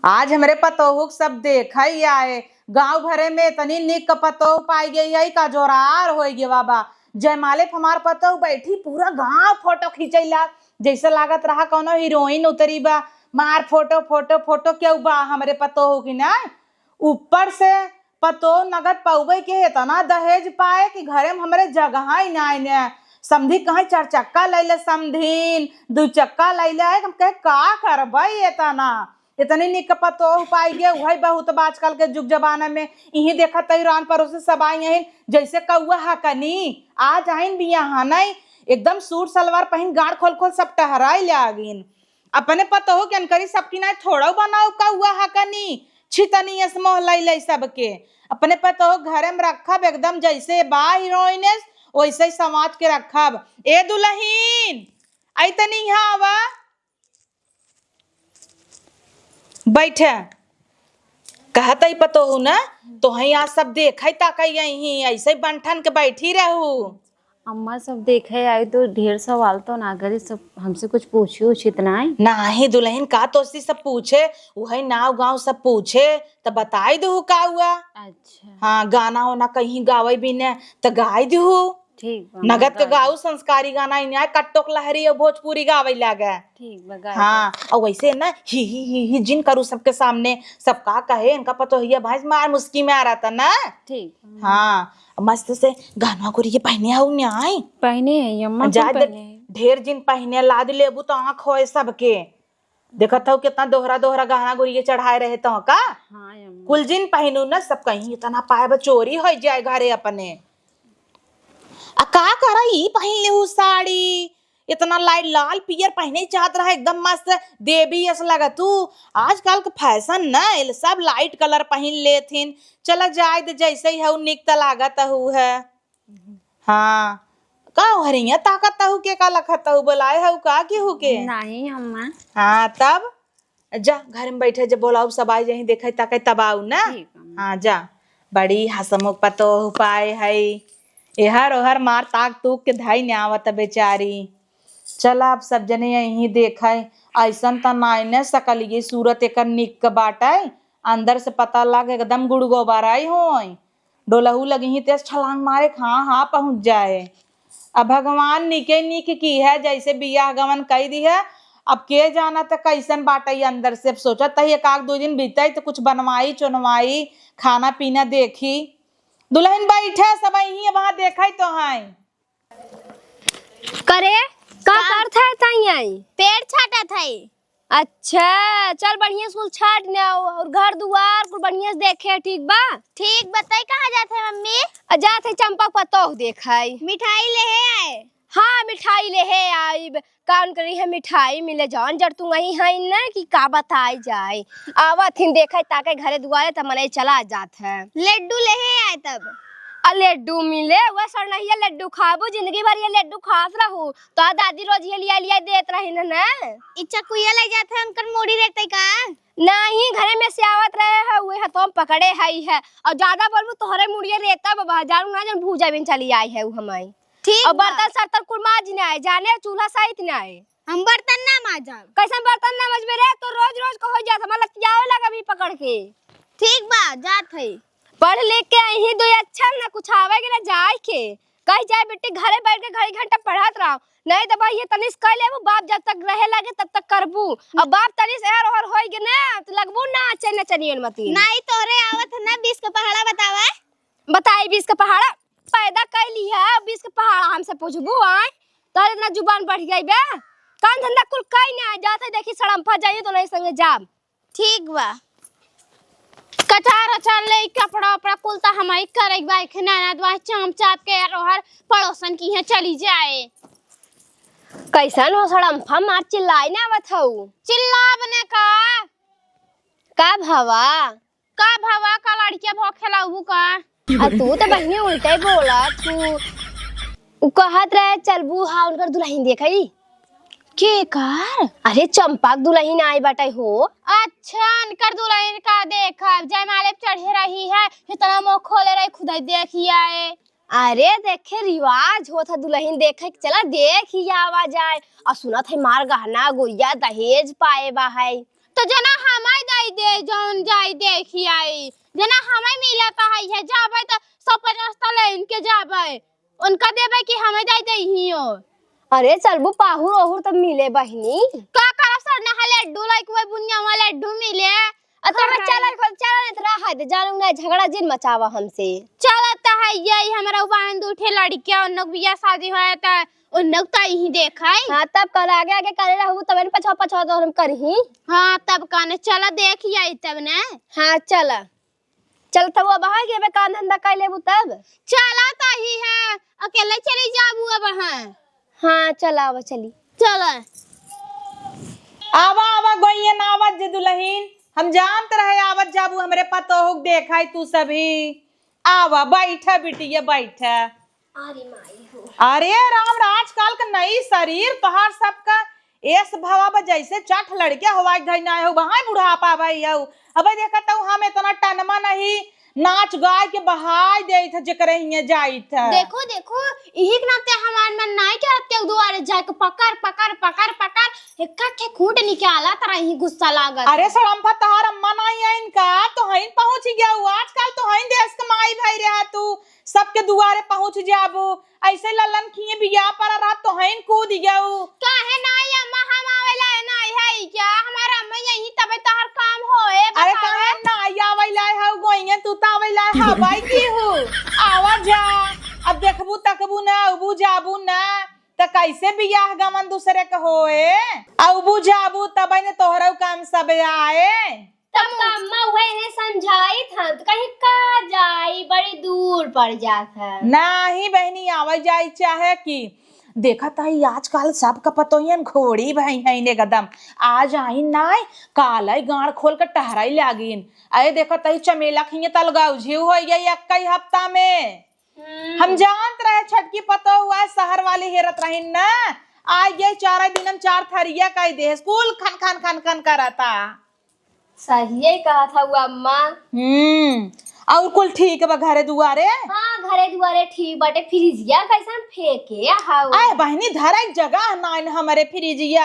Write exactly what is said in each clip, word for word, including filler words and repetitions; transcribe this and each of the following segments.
आज हमरे पतोहू के सब देखै आए, गाँव भरे में इतनी निक पतोह पाई गई है का जोरार होइ गवा बा। जयमाले पे हमार पतोह बैठी, पूरा गाँव फोटो खींचैला, जैसे लागत रहा कौनो हीरोइन उतरी बा। मार फोटो, फोटो, फोटो। केहू बा हमरे पतोहू की ना? ऊपर से पतोह नगद पउबे के इतना दहेज पाए कि घरे में हमरे जगह ही नाई ने। समधी कहे चार चक्का लैले, समधीन दू चक्का लैले है। हम कहे का करबै इतना, इतनी निक पतोह पाई गे, उहै बहुत बा आजकल के जुग जमाना में। इही देखत हई रान परोसे सब आई हैं, जैसे कौआ हकनी, आ जाइन बियाह नहीं, एकदम सूट सलवार पहिन गाड़ खोल खोल सब टहराए लागिन। अपने पतोह के अनकरी सबकी नाई थोड़ो बनाओ कौआ हकनी, छितनी अस मोह लैले सबके। अपने पतोह घरे में रखब एकदम जैसे बा हीरोइनेस, वैसे ही समाज के रखब। ए दुलहिन, आई तनी यहाँ आवा। बैठ। कहत हई पतोहू न, तोहई आज सब देखै ताकै अइहीं, ऐसे ही बन ठन के बैठी रहू। अम्मा, सब देखै आई तो ढेर सवाल तो ना करी, सब हमसे कुछ पूछी उछी त नाई? नाही दुलहिन, का तोसी सब पूछे, उहै नाव गाँव सब पूछे, त बताई दुहू का हुआ। अच्छा। हाँ, गाना ओना कहीं गावै बिने त गाई दुहू। ठीक बा, नगद के गाई गाऊ संस्कारी गाना, इन्हें कट्टोक लहरी और भोजपुरी गावै लागे। ठीक बा, गाई हाँ, दे। और वैसे ना ही, ही, ही, ही जिन करू सबके सामने, सब का कहे, इनका पतोहिया भैंस मार मुस्की में आ रहा था ना। ठीक। हाँ, मस्त से गहना गुरिया पहिने हऊ न्याय। पहिने है अम्मा, जा कुल दे, पहिने है। ढेर जिन पहिने, लाद लेबू तो आँख होए सबके। देखत हऊ कितना दोहरा दोहरा गहना गुरिया चढ़ाए रहे तो का? हाँ अम्मा। कुल जिन पहिनू न, सब कहीं इतना पाए बा चोरी होइ जाए घरे अपने। आ का करा ई पहिन लेहू साड़ी, इतना लाइट लाल पियर पहिने चाहत रहा, एकदम मस्त देवी अस लगतू। आजकल के फैशन न, इल सब लाइट कलर पहिन लेथिन। चला जाए दे, जैसे ही हऊ निक त लागत हऊ है। हाँ, का हरिया ताकत हऊ के का लखत हऊ, बोलाए हऊ का केहू के? नहीं अम्मा। हाँ तब जा घर में बैठे, जब बोलाऊ सब आई जाही देखै ताकै तब आऊ ना। ठीक अम्मा। हाँ जा, बड़ी हसमुख पतोह पाए है, एहर ओहर मार ताक तूक के धई ने आवत बेचारी। चला अब सब जने यहीं देखै, ऐसन त नाई ने सकलिए सूरत एकर निक बाटै, अंदर से पता लाग एकदम गुड़ गोबर आई होई। डोलहू लगिहीं तेज छलांग मारे, हाँ, हाँ, पहुँच जाए। अब भगवान निके निक की है, जैसे बियाह गवन कई दी है। अब के जाना त कैसन बाटै अंदर से। अब सोचत तही एक आध दो दिन बीतै त कुछ बनवाई चोनवाई, खाना पीना देखी। दुलहिन बैठे, सब यहीं वहाँ देखै तो हैं। करे, का का? करत है ताई आई? पेड़ छाटत है। अच्छा, चल बढ़िया से कुल छाट ने आओ और घर दुआर कुल बढ़िया से देखे, ठीक बा? ठीक बा, तई कहाँ जात है मम्मी? आ, जात है चंपा के पतोह देखाई। मिठाई लेहे आए। हाँ, मिठाई लेहे आइब। कौन करी है मिठाई मिले जौन जड़ तू वहीं है न कि का बताई जाए। आवत हिन देखे ताके घरे दुआरे त मनई चला जात है। लड्डू लेहे आए तब। आ लड्डू मिले, वह सरनहिया लड्डू खाबू, जिंदगी भर ये लड्डू खात रहू। तो दादी रोज ये लिया लिया देत रही न, न। ई चकुइया ले जात है, उनकर मूड़ी रहते का? नहीं, घरे में से आवत रहे है, उहे हथवा में पकड़े है, ई है। और ज्यादा बोलबू तोहरे मुड़िए रेता बाबा, जानू ना जन भूजा बिन चली आई है उ हमाई। ठीक और बा। बर्तन सर्तन कुल माज ने आए, जाने चूल्हा सहित ने आए। हम बर्तन ना माजब। कैसन बर्तन ना मजबे रे? तो रोज रोज का हो जात, हमार लतियावे लगा भी पकड़ के। ठीक बा, जात है। पढ़ लिख के अइहीं दो अक्षर ना कुछ आवे के ना जाए के। कह जाए बेटी घरे बैठ के घड़ी घंटा पढ़त रहो। नहीं तो भाई ये तनिस कह लेबू, बाप जब तक रहे लगे तब तक करबू। अब बाप तनिस एहर ओहर होई गे ना, तो लगबू ना चैन चनियन मती। नहीं तोरे आवत है ना बीस के पहाड़ा बतावा। बताई बीस के पहाड़ा, पैदा कैली है बीस के पहाड़ा हमसे पूछबू आए? तोर इतना जुबान बढ़ गई बे। काम धंधा कुल कई ना जात है, देखी सड़म्फा जाइए तो नहीं संगे जाब। ठीक बा। कचार अचार ले कपड़ा उपड़ा कुल त हमही करे के बा, एक ननद बा चाम चाप के यार ओहर पड़ोसन की यहाँ चली जाए। कैसन हो सड़म्फा मार चिल्लाई ना आवत हऊ? चिल्लाब ने का? का भवा? का भवा का लड़किया भवा खेलाऊ का? आ तू तो बहिनी उल्टे बोला तू। उ कहत रहे चलबू हा उनकर दुलहिन देखई। के कर? अरे चंपा के दुलहिन आई बाटे हो। अच्छा, उनकर दुलहिन का देखब? जयमाले पे चढ़े रही है, इतना मुँह खोले रही, खुदाई देखी आए। अरे देखे रिवाज होत है दुलहिन देखे के, चला देखी आवा जाए। और सुनत है मार गहना गुरिया दहेज पाए बा है। तो जना हमाई दई दे, जौन जाई देखी आई। जना हमाई मिला तो है, है जाबे तो सौ पचास तो ले इनके जाबे। उनका देबे कि हमें दई दे हियो। अरे चलबू पाहुर ओहुर तो मिले बहिनी। का करब सरना है लड्डू लाइक वही बुनिया वाला लड्डू मिले। आ तब हाँ। चलल खोल, चलल इतना है, जानू ना झगड़ा जिन मचावा हमसे। चलत है यही हमरा उबान दू ठे लड़किया, उन लोग बियाह शादी होए त उन लोग त यही देखे। हाँ, तब कल आगे आगे करे रहू, तब पछवा पछवा तो हम करही। हाँ, तब काने चला देख आई तब ने। हाँ, चला। चल, तब अब हाँ के बे काम धंधा कर लेबू तब। चला त ही है, अकेले चली जाबू अब हाँ। हाँ, चला, अब चली। चला। आवा, आवा, गोइयन, आवा जे दुलहिन। हम जानत रहे आवत जाबू हमरे पतोहू के देखा है तू सभी। आवा, बैठा बिटिया, बैठा। अरे माई हो। अरे राम, आजकल का नई शरीर तोहार सबका एस भवा बा, जैसे चट लड़के हवा के धई ना हो, वहाँ बुढ़ापा भाई हो। अबे देखा तो हम इतना टनमा नहीं, नाच गाय के बहाय देत है, जेकरे हियां जाइत है। देखो, देखो, इही के नाते हमार मन नाई करत के दुआरे जाके पकड़, पकड़, पकड़, पकड़, एक ठे खूंट निकाला तरह ही गुस्सा लागत। अरे सड़म्फा, तोहार अम्मा नाई आइन का? तो हइन पहुँच गया हूँ, आजकल तो हइन देश के माई भाई रहा तू, सबके दुआरे पहुँच जाबू। ऐसे ललन खिए बिया पर रात तो हइन कूद गऊ। काहे नाई अम्मा, हम आवेला नाई है क्या? हमार अम्मा यही तबे तोहर काम होए, अरे बतावा। काहे नाई आवेला है गोइया, तू तो आवेला है भाई की हूँ। आवा जा, अब देखबू तकबू ना, अबू जाबू ना, त कैसे बियाह गमन दूसरे के होए? अबू जाबू तबे ने तोहरा काम सब आए। तब का अम्मा उहे इन्हें समझाई था, तो कहीं का जाई, बड़ी दूर पड़ जात है। नाही बहनी, आवे जाई चाहे कि देखत हई आजकल सबका पतोहियन घोड़ी भई हइन एकदम। आज आइन नाय, कालई गाड़ खोल के टहराई लागिन। अरे देखत हई चमेला खिए तलगाव झीव होइ गई एक्कई हफ्ता में। हम्म। हम जानत रहे छटकी पतोह हुआ शहर वाली हेरत रहिन ना, आज ये चार दिन हम चार थरिया कह दे, कुल खन खन खन खन करता। सहिए कहत हऊ अम्मा। हम्म, और कुल ठीक बा घरे दुआरे? हाँ, घरे दुआरे ठीक बाटे। फ्रिजिया कैसन फेंके हऊ? आए बहिनी, धरे के जगह नाइन हमरे फ्रिजिया।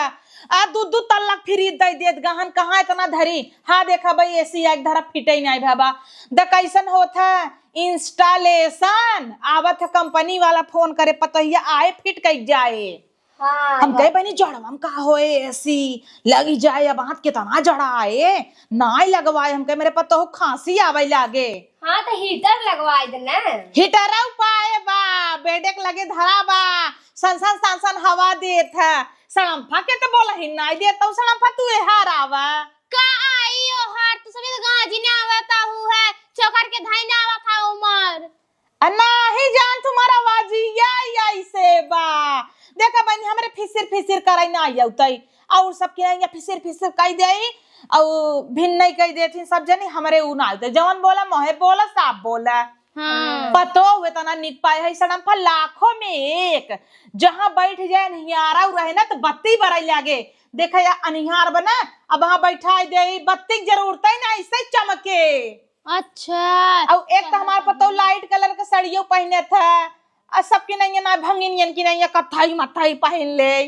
आ दू दू तल्ला फ्रिज दे देत गहन, कहाँ इतना धरी? हाँ देखा भाई, एसी एक धरा फिटे ही नहीं भाबा। द कैसन होत है installation? आवत है कंपनी वाला फोन करे, पतोहिया आए फिट कई जाए। हाँ, हम कहे, बहिनी, जड़वा में का होए, एसी लगी जाए, अब हाथ कितना जड़ा आए, नाई लगवाए। हम कहे, मेरे पतोह खांसी आवे लागे। हाँ, तो हीटर लगवाए दे ना। हीटर उपाय बा, बेडे के लगे धरा बा, सन सन सन सन हवा देत है। सड़म्फा के तो बोला ही नाई देत, तो सड़म्फा तू एहार आवा। का आई ओ हार, तू सभी तो गाजी ना आवत आहू है, चोकर के धाई ना आवत हा उमर। आ नाही जान तुम्हारा आवाजिया ऐसे बा। देखा बनी हमरे फिसिर फिसिर कराई ना आई उतई। और सबके यहाँ फिसिर फिसिर कई देई। और भिन्न नहीं कई देथिन सब जनी, हमरे ऊ ना आते। जवन बोला मोहे बोला, साफ बोला। हाँ। पतो हुए तना निक पाए है सड़म्फा लाखों में एक। जहाँ बैठ जाए निहारा उ रहे ना तो बत्ती बराई लागे। देखा या अनिहार बना, अब वहाँ बैठाई देई, बत्ती के जरूरत ही ना, ऐसे चमके। अच्छा, और एक तो अच्छा, हमार पतोह लाइट कलर का साड़ियों पहने था, और सबके नहीं ना भंगिनियन की नहीं कत्थई मत्थई पहन ले।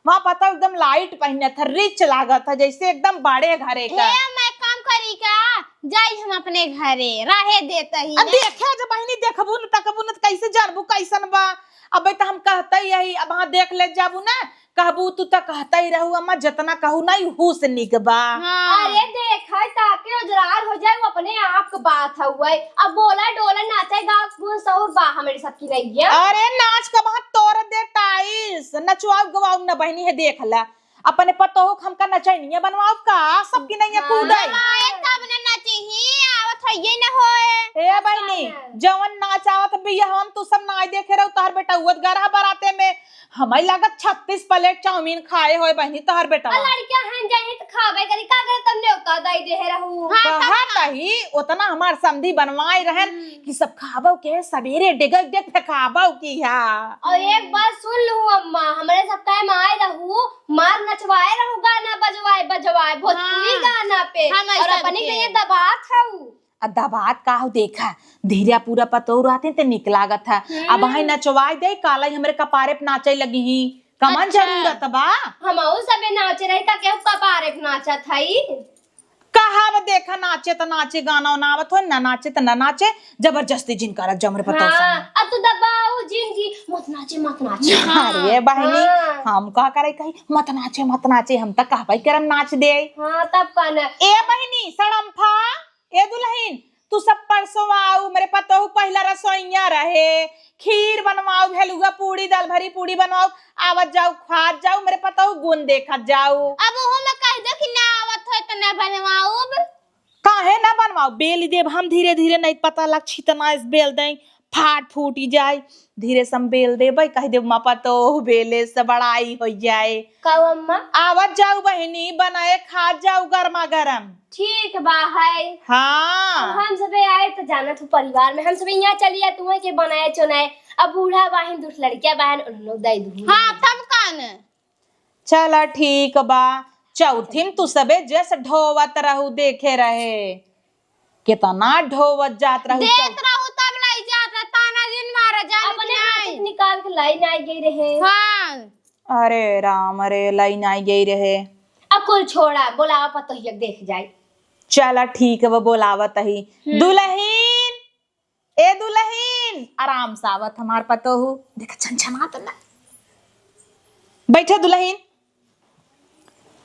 वहाँ पतोह एकदम लाइट पहने था, रिच लागत था, जैसे एकदम बड़े घरे का। हे, मैं काम करी का? जाई हम अपने घरे, रहे देता ही अब ना। देखे जब बहिनी देखबू न तकबू न त कैसे जानबू कैसन बा? अबे त हम कहते ही यही, अब हाँ देख ले जाबू ना, कहबू तू त कहते ही रहू अम्मा, जितना कहू ना यहू से निक बा। हाँ। अरे देखे ताके उजरार हो जाए, वो अपने आप के बात हउए। अब बोला डोला नाचे गाँव गुण सहूर बा हमरे सबकी नैया। अरे नाच का वहाँ तोड़ दे टाइस, नचवाऊ गवाऊ न बहिनी है देख ला। अपने पतोह के हमका नचैनिया बनवाओ का? सबकी नैया हाँ। कूदे। नचवाए तब न नची ही, आवत है ये न होए। ए बहिनी, जवन नाच आवत बिया हम तू सब नाई देखे रहो, तोहर बेटा उवत गरहा बराते में, हमारी लागत छत्तीस प्लेट चाउमीन खाए होए बहिनी तोहर बेटा। लड़कियां हैं जानी तो खाबे करी, का करे तब न्योता दई दे रहू। हाँ, तब कहा का? तही उतना हमार समधी बनवाए रहन हम्म। कि सब खाबो के सवेरे डेग डेग फेंकाबो की हा। और एक बात सुन लू अम्मा, हमरे सब टाइम आए रहू, मार नचवाए रहू, गाना बजवाए, बजवाए, भोजपुरी हाँ। गाना पे, हम और ऐसा अपनी के के। ये दबात हऊ। आ दबात का हो, देखा, धीरे पूरा पतोह रहते ते निक लागत है। अब हम्म। भाई नचवाए दे, काला ही हमरे कपारे पे नाचे लगी ही। कमन अच्छा। जरूरत बा? हमहू सबे नाचे रही, का केहू कपारे पे नाचत हई? कहा अब देखा, नाचे त नाचे, गाना उना आवत हो, ना नाचे त ना नाचे, जबरदस्ती जिन करत जाओ हमरे पतोह हाँ, संग। अब तू दबाओ जिन की, मत नाचे, मत नाचे। हाँ। अरे बहिनी, हाँ। हम का करे कही, मत नाचे, मत नाचे, हम त कहबे करम नाच दे। हाँ, तब का ना। ए बहिनी, सड़म्फा, ए दुलहिन, तू सब परसों आउ, हमरे पतोह पहिला रसोइया रहे, खीर बनवाउ, भेलुआ पूड़ी, दाल भरी पूड़ी बनवाउ, आवत जाउ, खात जाउ, हमरे पतोह गुन देखत जाउ। अब ओहू में कह दो कि ना आवत होय त ना बनवाउब। काहे ना बनवाउ? बेल देब हम धीरे धीरे, नहीं पता लग छितना इस बेल दें, फाट फूटी जाए। धीरे से हम बेल देबै, कह देब, "माँ पतोह बेले से बड़ाई हो जाए।" का अम्मा? आवत जाउ बहिनी, बनाए खात जाउ गरमा गरम। ठीक बा है। हाँ। अब हम सबे आए त जानत हो परिवार में, हम सबे यहाँ चलिया, तुम्हें के बनाए चुनाए। अब बूढ़ा बाहिन, दूठ लड़किया बाहिन, उन लोग दे दूँ। हाँ, तब का न? चला ठीक बा। चौथिन तू सबे जस ढोवत रहू, देखे रहे, केतना ढोवत जात रहू। देत चौ- रहू तब लाई जात रहे, ताना जिन मारा जान अपने की हाथ नहीं। निकाल के लाई नाई गई रहे। हाँ। अरे राम, अरे लाई नाई गई रहे। अब कुल छोड़ा, बोलावा पतोहिया देख जाए। चला ठीक बा, बोलावत ही। हम्म। दुलहिन, ए दुलहिन, आराम से आवत हमार पतोहू। देखा छनछनात ना। बैठे दुलहिन।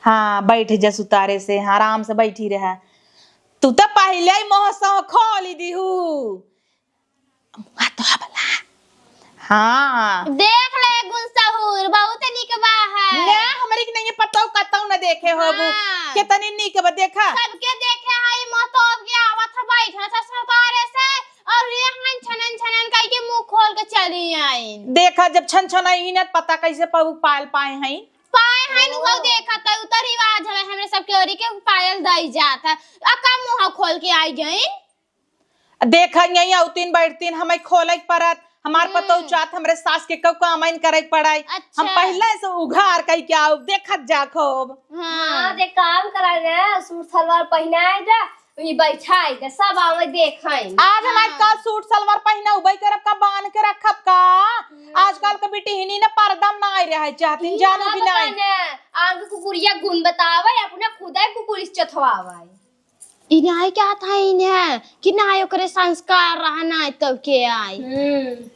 हाँ, बैठ जा सुतारे से, हाँ, आराम से बैठी रहा। तू त पहिले ही मोह सह खोली दिहू। मुआ तो हबला। हाँ। देख ले गुन सहूर, बहुत निक बा है। ना, हमरी के नहीं पतोहू कतौ न देखे होबू। हाँ। केतनी निक बा, देखा। सबके देखे है, मोह तो अब के आवत है, बैठा था सुतारे से। और ये हन छनन छनन कह के मुंह खोल के चली आई। देखा, जब छन छन आई न, पता कैसे पऊ पायल पाए हैं। पाए हैं, वो देखा त उतर रिवाज है, हमरे सबके ओरी के पायल दई जात है। आ का मुंह खोल के आई गई? देखा, यहीं औतीन बैठतीन, हमें खोले के परत, हमार हम्म। पतोह चाहत हमरे सास के कऊ काम आइन करे के पड़ाई। अच्छा। हम पहले से उघार कह के आओ, देखत जा खूब। हाँ। हाँ, जे काम करा ना, सूट सलवार पहिनाए जा, ई बैठाई के सब आवे देखाई। आज हमार हाँ। का सूट सलवार पहिना उबई करब का, बांध के रखब का? हम्म। आजकल के बिटिहिनी ना पर्दा में ना आए रहे चाहतीन, ई जानू ना भी बताए नहीं। ना, आगे कुकुरिया गुण बतावे, अपना खुदा कुकुर इस चथवावे। ई नाई क्या था इन्हें कि नाई ओकरे संस्कार रहा, नाई तो के आई। हम्म।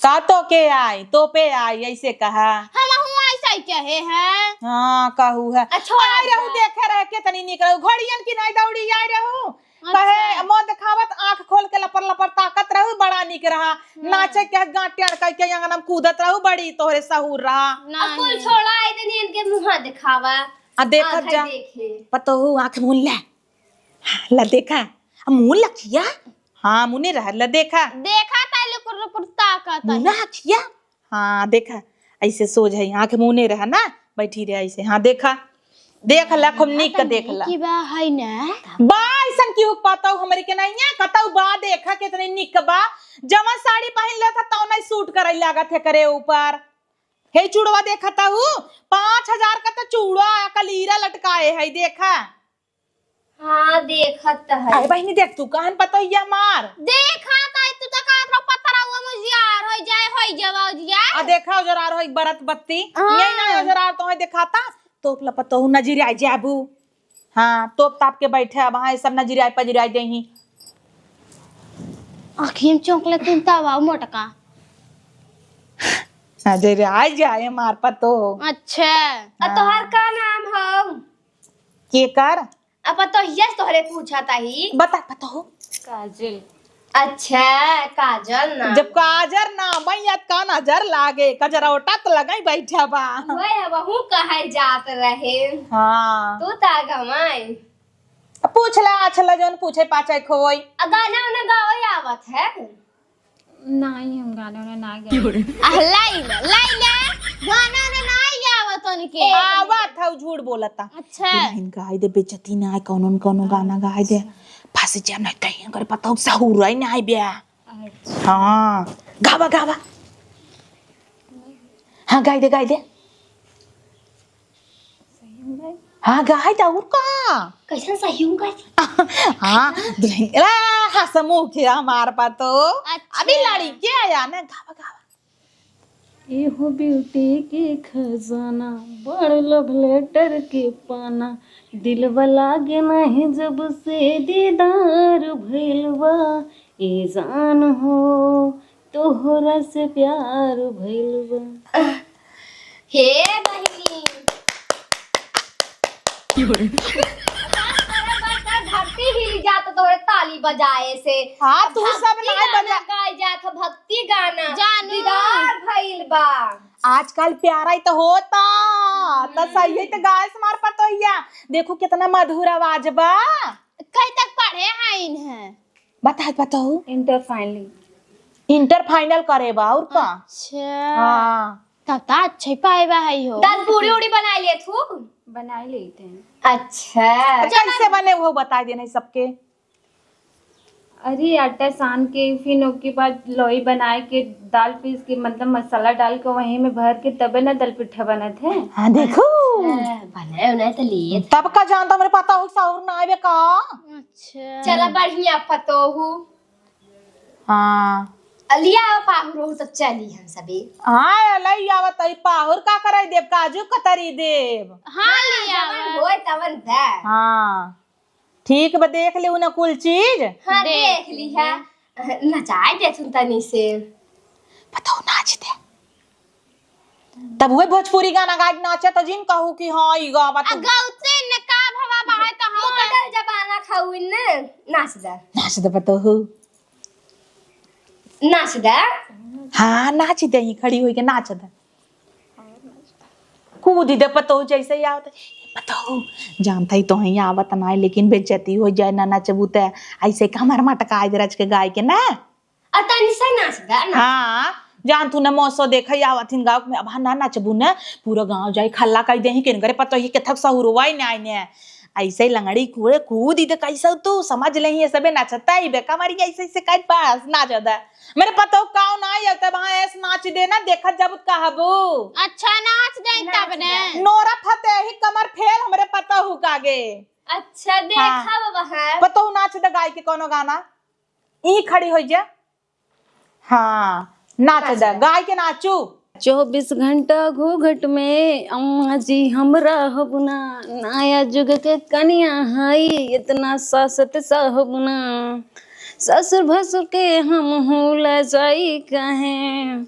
का तो के आई, तो पे आई, ऐसे कहा। हम हूँ ऐसा ही कहे है। हाँ, कहू है। अच्छा, आए रहू, अच्छा। देखे रहे केतनी निक रहू। घड़ियन की नाई दौड़ी आए रहू। अच्छा। कहे, मुंह देखावत, आंख खोल के लपर लपर ताकत रहू, बड़ा निक रहा। हम्म। नाचे के गांठ टेढ़ करके अंगना में कूदत रहू, बड़ी तोहरे सहूर रहा। नहीं। अब कुल छोड़ा, आई तनी इनके मुंह देखावा। आ देखत आंख जा। देखे। पतोहू आंख मून ले। ला देखा, आ मुँह लखिया। हाँ, मुने रहा, ला देखा। देखा ताई लुकुर लुकुर ताकत है। मुना अखिया। हाँ, देखा, ऐसे सोझ है, आँख मुने रहा ना, बैठी रहे ऐसे। हाँ, देखा, देख ला, खूब निक का देख ला। की बा है ना? बा, ऐसन की हुक पातौ हमरे के नहीं है, कतौ बा, देखा कितने निक बा। जवन साड़ी पहिन ले था, तौ नहीं सूट करे लागत है करे ऊपर। हे चूड़वा देखा ताऊ, पाँच हजार का तो चूड़ा, कलीरा लटकाए है, देखा। हाँ, देखत त है। अरे बहिनी, देख तू, कहन पतोहिया मार। देखा ताई, तू तो कहत रहो पतरा हुआ मुझियार होई जाए, होई जावा उजियार। आ देखा, उजरार होई बरत बत्ती। हाँ। यही ना उजरार तो है देखाता, तोप ला पतोहू नजरिया जाबू। हाँ, तोप ताप के बैठे, अब हाँ, सब नजरिया पजरिया देही। आँखिम चौंक लेते तब आओ मोटका। नजरिया जाए मार पतोहू। अच्छा। आ हाँ। तोहार का नाम हौ? के कर? अब तो यस तोहरे पूछा ताही। बता, पता हो? काजल। अच्छा, काजल ना। जब काजल ना, मैं याद का नजर लागे, कजरौटा तो लगाई बैठा बा। वही अब हूँ कहे जात रहे। हाँ। तू ता गमाई। अब पूछ ला, अच्छा ला जौन पूछे पाछे खोई। आ गाना उना गावे आवत है? नहीं, हम गाना उना ना गाए। आह, लाई ले, लाई ले। गाना उना ना गावत उनके। आवत हौ, झूठ बोलता। अच्छा। दुल्हन गाय दे, बेइज्जती ना है, कौनो न कौनो गाना गाय दे। अच्छा। फंस जाम नहीं तो इनकर पता हो सहूर ही ना है बे। अच्छा। हाँ, गावा, गावा। हाँ, गाय दे, गाय दे। सही में? हाँ, गाय दे, और का? कैसन सही हूँ गाय? हाँ, दुल्हन, ला, हंसमुखी हमार पतोह। अच्छा। अभी लड़की आया ना, गावा, गावा। एहो ब्यूटी के खजाना, बड़ लव लेटर के पाना, दिलवा लागे नाही जब से दीदार भइल बा, ए जान हो, तोहरा से प्यार भइल बा। हे बहिनी। धरती हिल जात तोहरे ताली बजाए से। हाँ, तू भक्ति सब नाय गाना बजा। गाए जात ह, भक्ति गाना। जानू। दीदार भइल बा। आजकल प्यारा ही तो होता, तो हम्म। सही है तो गाय से मार पतोहिया। देखो कितना मधुर आवाज बा। कहीं तक पढ़े हैं इन्हें? बता, बताओ। Inter final। Inter final करे बा, और का? अच्छा। हाँ। तब तो अच्छे पाए बा है हो। दाल पूरी उड़ी बनाए लेत हूँ। बनाए लेते हैं। अच्छा। कैसे बने वो बताए देना सबके। अरे, आटा सान के, फिर ओके बाद लोई बनाए के, दाल पीस के, मतलब मसाला डाल के वहीं में भर के, तबे ना दलपिट्ठा बनत है। हाँ, देखो। अच्छा, बनाए उनाए तो लिए। तब का जानता, हमरे पता हो, साउर ना आवे का? अच्छा। चला, बढ़िया पतोहू। हाँ। अलिया पाहुर हो, तब चली हम सभी। हाँ, अलिया आवत है, पाहुर का कराई देब, काजू कतरी देब। हाँ, हाँ, लिया जवन आवा। होए तवन दे। हाँ। ठीक बा, देख लेउ ना कुल चीज। हाँ, देख देख लिहा। लिहा। नचाए देथुन तनी से। बताओ, नाच दे। तब उहे भोजपुरी गाना गाइ के नाचे तो जिन कहू कि हाँ, ई गावा आ, तो। गौते न का भवा बहाए तो हम। मुकदर जबाना खाऊ न, नाच दे। नाच दे बताओ। नाच दे। हाँ, नाच दे, ही खड़ी होई के नाच दे। कूदी दे पतोहू जैसे ही आवत है। पतोहू, जानता ही तो है, आवत ना है, लेकिन बेइज्जती हो जाए ना नचबू ते। ऐसे कमर मटकाए दे रच के गाय के ना। आ तनी से नाच दा ना। हाँ, जान तू ना मौसो देखे आवत हिन गाँव में, अब ना नचबू ना, पूरा गाँव जाई खल्ला कई देही, किन करे पतोही के थक सहुरवाई ना आईने। ऐसे लंगड़ी कूड़े कूदी दे कैसे तू समझ लेही, ये सबे नचता ही बे, कमरिया ऐसे ऐसे कई पास ना ज्यादा। मेरे पतोह काऊ ना आई, तब हाँ ऐस नाच दे ना, देखत जब कहबू। अच्छा, नाच दे नाच तब ने। दे। नोरा फतेही कमर फेल हमरे पतोहू का गे। अच्छा, देखा हाँ। बाबा है। पतोहू नाच दे गाय के कोनो गाना। ई खड़ी होई जा। हाँ, नाच नाच दे, दे। गाय के नाचू। चउबीस घंटा घूघट में अम्मा जी हम रहब ना, नया जुग के कनिया हई, इतना सासत सहब ना। ससुर भसुर के हम हूँ ले जाई काहे,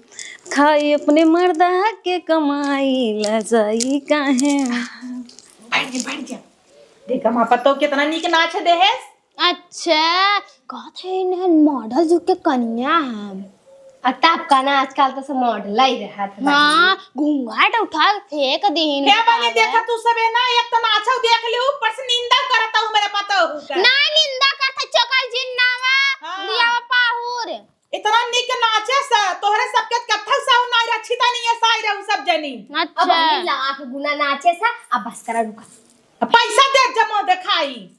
खाई अपने मर्दा के कमाई ले जाई काहे। बैठ जा, बैठ जा। देख, हम पतोह कितना नीक नाच दे है। अच्छा, कहत है इन्हें मॉडल जुग के कनिया है। आ तब का ना, आजकल तो सब मॉडल ही रहत है। हाँ, घूंघट उठा के फेंक दीन हे बने, देखा तू सबे ना, एक तो नाचो देख ले, ऊपर से निंदा करता हूँ मेरे पतोह का। ना निंदा करता, चोकर जिन नावा, हाँ। लिया पाहुर। इतना निक नाचे सा, तोहरे सबके कत्थक साहु नाई रक्षिता नहीं है, साई रहू सब जनी। अच्छा। अब हमनी लाख गुना नाचे सा, अब बस करा रुका। अब पैसा दे जमा देखाई।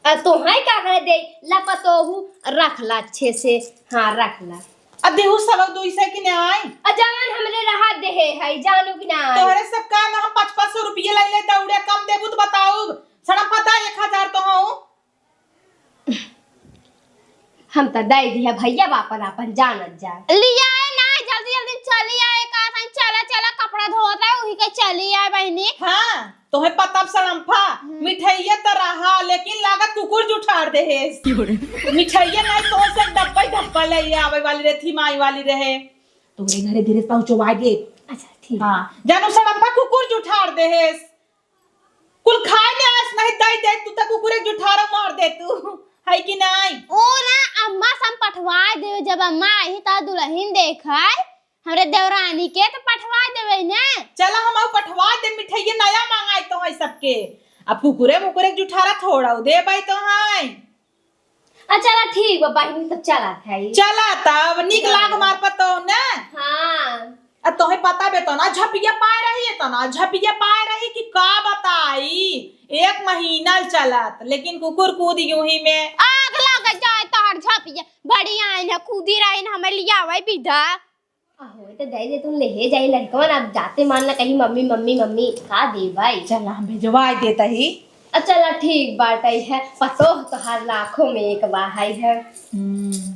आ, तोहई का करे दे, ला पतोहू, रख ला अच्छे से, हाँ, रख ला। आ, देहू सब दुई सौ की ने आई। आ, जवान हमरे रहा देहे है, जानू कि ना आई? तोहरे सब का ना हम पाँच पाँच सौ रुपये ले ले दौड़े, कम देबू तो बताऊ, सड़म पता एक हजार तो हूँ। हम तो दे दिया भैया, बापन आपन जानत जा। लिया है ना, जल्दी जल्दी चली आए, का था, चला, चला, कपड़ा धोत रहे, वही के चली आए बहनी। हाँ, तोहे पता सड़म्फा, हम्म। मिठाइये त रहा, लेकिन लागत कुकुर जुठार दे हे। मिठाइये नहीं तो से डब्बा ही डब्बा ले आवे वाली रहे थी, माई वाली रहे। तोरे घरे धीरे पहुँचवा दे। अच्छा, ठीक। हाँ, जानू सड़म्फा कुकुर जुठार दे हे। कुल खाए में आस नहीं दई दे, तू त कुकुरे जुठारा मार दे तू, है कि नहीं? ओ ना, अम्मा से हम पठवाए देवे, जब अम्मा आई त दुल्हन देखे, हमरे देवरानी के त पठवाए देवे ने। चला हम आऊ पठवाए दे, मिठाइये नया मांगाए तो है सबके। अब कुकुरे मुकुरे जुठारा थोड़ा देबै तो है। आ, चला ठीक बा बहिनी, तब चला है। चला तब, नीक चला। लाग मार पतो ने। हाँ। आ, तोहे पता बे तो ना, झपिया पाए रही है तो ना, झपिया पाए रही कि का बताई, एक महीना चलत, लेकिन कुकुर कूद यूं ही में। आग लग जाए तोहर झपिया, बड़ी आइन है, कूदी रही न, हमें लियावे बिदा। अहो, तो दे दे, तुम ले जाई लड़कवन, अब जाते मान ना कहीं मम्मी, मम्मी, मम्मी, का दे भाई? चला, हम भेजवाई देता ही। अच्छा, चला, ठीक बात है, पतोह तोहार लाखों में एक बा है, है। हम्म।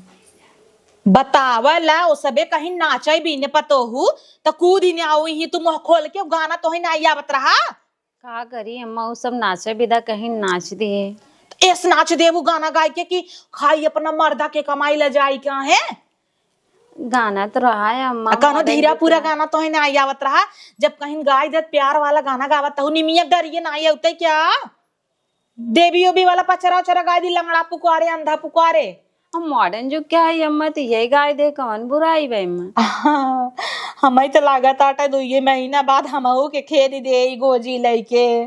बतावला, ओ सबे कहीं नाचे भी ने पतोहू, त कूदी ने आओ ही, तू मुंह खोल के गाना तोहे ना आवत रहा। का करी अम्मा, उ सब नाचे बिदा कहीं नाच दिए। एस नाच देबू गाना गाय के कि खाई अपना मर्दा के कमाई ला जाई का है? गाना तो रहा है अम्मा, आ, कौनो modern धीरा गीत पूरा रहा। गाना तो ही ना आई आवत रहा, जब कहीं गाय देत प्यार वाला गाना गावत हूँ, निमिया डरिए ना आई होते क्या? देवी ओबी वाला पचरा उचरा गाय दी, लंगड़ा पुकारे, अंधा पुकारे। अब modern युग क्या है अम्मा, तो यही गाय दे, कौन बुराई बा एम्मा? हमें तो लागत आटा दुइये महीना बाद हमहू के खेद दे ई गोजी लइके।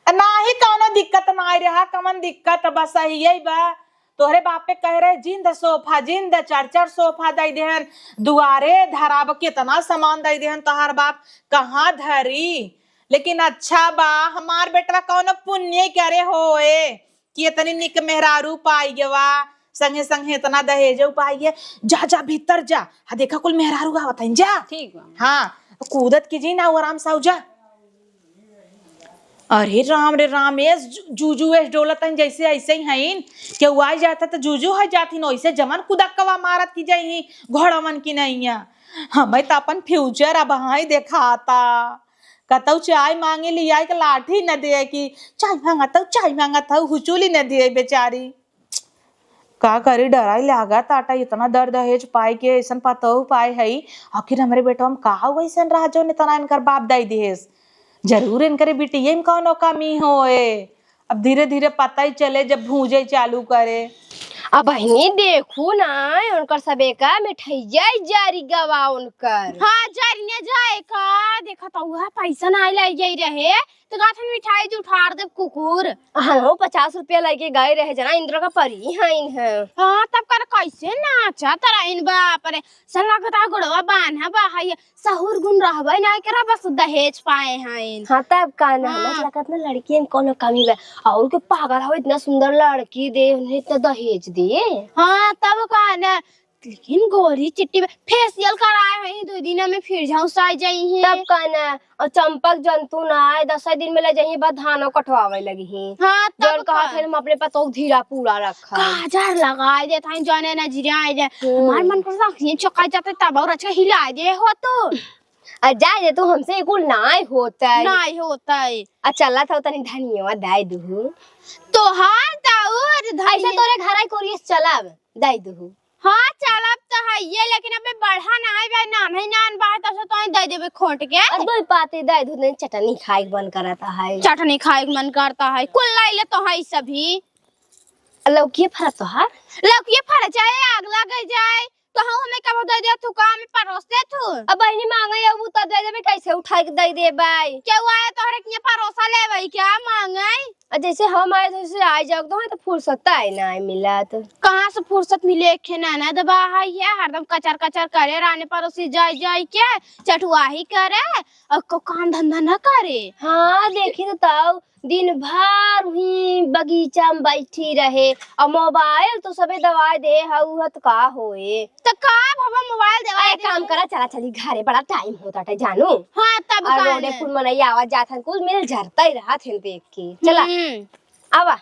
आ, नाही कौनो दिक्कत ना रहा, कमन दिक्कत बस यही बा। तोहरे बापे कह रहे, "जिंद सोफा, जिंद चार चार सोफा दई देहन, दुआरे धराब, कितना सामान दई देहन तोहार बाप, कहाँ धरी?" लेकिन अच्छा बा, हमार बेटवा कौनो पुण्य करे होए कि इतनी निक मेहरारू पाई गवा, संगे संगे इतना दहेजो पाई गया। जा, जा, भीतर जा, हाँ, देखा कुल मेहरारू आवत हईन, जा। ठीक बा। हाँ, कूदत की जी ना, आराम से आऊ जा। अरे राम रे राम, एस जू-, जूजू एस डोलत हईन जैसे ऐसे ही हईन, केहू आई जाता तो जूजू हो जात हिन, ओइसे जवन कुदक्कवा मारत की जाई ही घोड़वन की नैया। हमें तो अपन future अब हाई देखाता, कतौ चाय मांगे लियाई के लाठी न दे कि चाय मांगत हऊ, चाय मांगत हऊ, हुचुली न दे बेचारी। का करी, डराई लागत आटा, इतना दर दहेज पाए के ऐसन पतोहू पाए हई। आखिर हमरे बेटवा में का वैसन रहा जौन इतना इनकर बाप दई दिहेस? जरूर इनकरे बिटिये में कौनो कमी होए। अब धीरे धीरे पता ही चले जब भूंजे चालू करे। अब बहिनी देखू ना, उनकर सबे का मिठाइया ही जारी गवा उनकर। हाँ, जारी ने जाए का, देखा तो वह पैसा ना लाई जाई रहे, तो गाथन मिठाई जो उठार देब कुकुर। हाँ, पचास रुपया लेके गए रहे जना, इंद्र का परी हईन है। हाँ, तब कर कैसे नाचा तराइन बाप रे, सन लगता गोड़वा बान्हा बा है, सहूर गुण रहबे ना करा, बस दहेज पाए हईन। हाँ, तब का ना, हाँ। हमें लगत ना लड़की में कौनो कमी बा, और के पागल हो, इतना सुंदर लड़की दे, उन्हें तो दहेज दे। हाँ, तब का ना, लेकिन गोरी चिट्टी बा, facial कराए हई, दो दिन में फिर झौंसाई जाई है। तब का ना, और चंपक जंतु ना आए, दस दिन में ले जाइए, बस धानो कटवावे लगी ही। हाँ, तब जौन कहत का? है, हम अपने पतोह धीरा पूरा रखा। काजर लगाए देत हई, जाने ना जिराए दे। हम्म। हमार मन करता आँखिए चौंकाई जाते, तब और अच्छा हिलाए दे हो तो। आ जाए दे तू, हमसे कुल नाई होता है। नाई होता है। आ चला था तनी धनिया दे दू। तोहार तो और ऐसे धनिया। तोरे घर आई कोरियस चलब, दे दू। हाँ, चलब तो है ये, लेकिन अबे बढ़ा ना है भाई, नान ही नान बात, ऐसे तो ही दे देबे खोट के। अब दो पाती दे दू, नहीं चटनी खाए के मन करता है। चटनी खाए के मन करता है, कुल लाई ले तो है सभी। लौकिए फरा तोहार? लौकिए फरा चाहे आग लग जाए, तो हम हमें कब दे दे तू, का हमें परोस दे तू? अब बहिनी मांगे अब तो दे देबे, कैसे उठा के दे दे भाई? केहू आए तोहरे के परोसा ले भाई, क्या मांगे? आ, जैसे हम आए, जैसे आए जाओ, तो, तो फुर्सत आए ना आए मिलत। कहाँ से फुर्सत मिले? एक ठे ननद बा है, ये हरदम कचर कचर करे, राने पड़ोसी जाई जाई के चटुआही करे, और को काम धंधा न करे। हाँ, देखी तो ताऊ, दिन भर ही बगीचा में बैठी रहे, और मोबाइल तो सबे दवाई दे, हऊ हत का होए। तो का भवा मोबाइल दवाई अरे दे? काम करा, चला चली घरे, बड़ा टाइम होता टे जानू। हाँ, तब और का रोडे है? कुल मनई आवा जात हन, कुल मिल झरता ही रहत हन देख के। चला। हम्म। आवा।